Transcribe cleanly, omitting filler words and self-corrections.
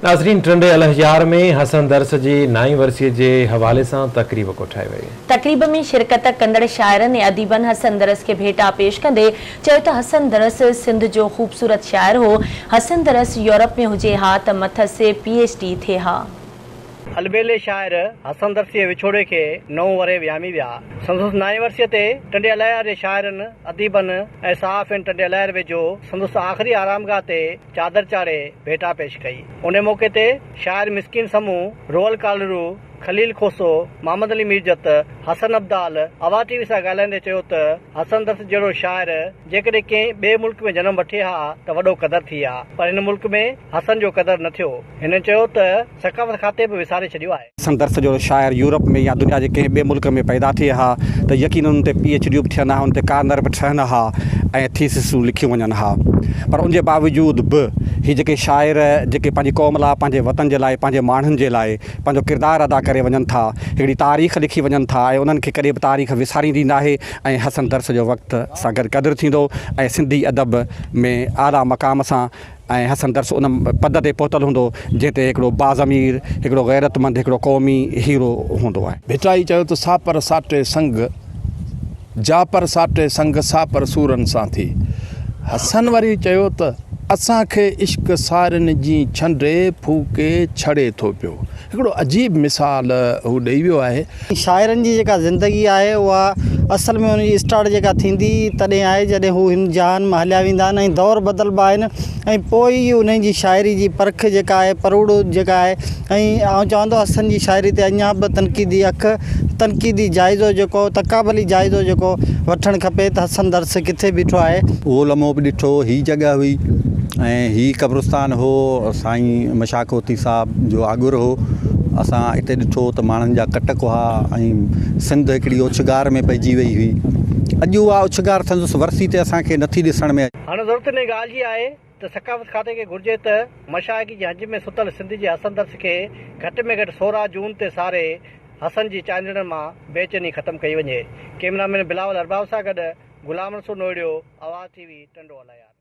ناظرين ٽنڊي الهيار ۾ حسن درس جي نائين ورسي جي حوالي سان تقريب ڪوٺائي وئي. تقريب ۾ شرڪت ڪندڙ شاعرن ۽ اديبن حسن درس کي ڀيٽا پيش ڪندي چيو ته حسن درس سنڌ جو خوبصورت شاعر هو، حسن درس يورپ ۾ هجي ها ته مٿس پي ايڇ ڊي ٿئي ها. البيلي شاعر حسن درسيء وڇوڙي کي نو ورهيه ويامي ويا. سندس نائين ورسيء تي ٽنڊي الهيار جي شاعرن، اديبن ۽ صحافين ٽنڊي الهيار ويجهو سندس آخري آرامگاهه تي چادر چاڙهي ڀيٽا پيش ڪئي. ان موقعي تي شاعر مسڪين سمون، روحل ڪالرو، خليل کوسو، محمد علي ميرجت، حسن ابدال آواز ٽي وي سان ڳالهائيندي چيو ته حسن درس جهڙو شاعر جيڪڏهن ڪنهن ٻئي ملڪ ۾ جنم وٺي ها ته وڏو قدر ٿئي ها پر هن ملڪ ۾ حسن جو قدر نه ٿيو. هن چيو ته ثقافت کاتي به وساري ڇڏيو آهي. حسن درس جهڙو شاعر يورپ ۾ يا دنيا جي ڪنهن ٻئي ملڪ ۾ پيدا ٿئي ها ته يقينن ان تي پي ايڇ ڊيون به ٿين ها، ان تي ڪارنر به ٺهن ها ۽ ٿيسسون لکيون وڃن ها. پر ان جي باوجود به هي جيڪي شاعر جيڪي پنهنجي قوم لاء، پنهنجي وطن جي لاء، پنهنجي ماڻهن جي لاء پنهنجو ڪردار ادا ڪري وڃن ٿا، هڪڙي تاريخ لکي وڃن ٿا ۽ انهن کي ڪڏهن به تاريخ وساريندي ناهي ۽ حسن درس جو وقت سان گڏ قدر ٿيندو ۽ سنڌي ادب ۾ اعليٰ مقام سان ۽ حسن درس ان پد تي پهتل هوندو جنهن تي هڪڙو باضمير، هڪڙو غيرتمند، هڪڙو قومي هيرو هوندو آهي. ڀٽائي چيو ته سا پر ساٽي سنگ، جا پر ساٽي سنگ، سا پر سورن سان ٿي. حسن وري چيو ته اسان کي عشق سارين جي ڇنڊي ڦوڪي ڇڙي ٿو پيو. هڪڙو عجيب مثال هو ڏئي ويو آهي. شاعرن جي جيڪا زندگي آهي اها اصل ۾ ان جي اسٽارٽ جيڪا ٿيندي تڏهن آهي جڏهن هو هن جهان مان هليا ويندا آهن ۽ دور بدلبا آهن ۽ پوء ئي انهن جي شاعري جي پرک جيڪا آهي پروڙ جيڪا آهي ۽ آئون چوان ٿو حسن جي شاعري تي اڃا به تنقيدي اک تنقيدي جائزو جيڪو تقابلي جائزو جيڪو وٺڻ کپي ته حسن درس ڪٿي بيٺو آهي. اهو لمحو به ڏٺو هي جڳهه هئي ۽ هي قبرستان هو سائين مشاق هوتي صاحب جو آڳر هو. اسان اتي ڏٺو ته ماڻهن جا ڪٽڪ هئا ۽ سنڌ هڪڙي اوڇگار ۾ پئجي وئي هئي. اڄ اها اوڇگار سندس ورسي تي اسان کي نٿي ڏسڻ ۾. هاڻ ضرورت انهيء ڳالهه جي آهي ته ثقافت کاتي کي گهرجي ته مشائخي جي هنج ۾ ستل سنڌ جي حسن درس کي گهٽ ۾ گهٽ 16 جون تي ساري حسن جي چانڊڙن مان بيچيني ختم ڪئي وڃي. ڪئميرا مين بلاول ارباب سان گڏ غلام رسول نوهڙيو، آواز ٽي وي، ٽنڊو الهيار.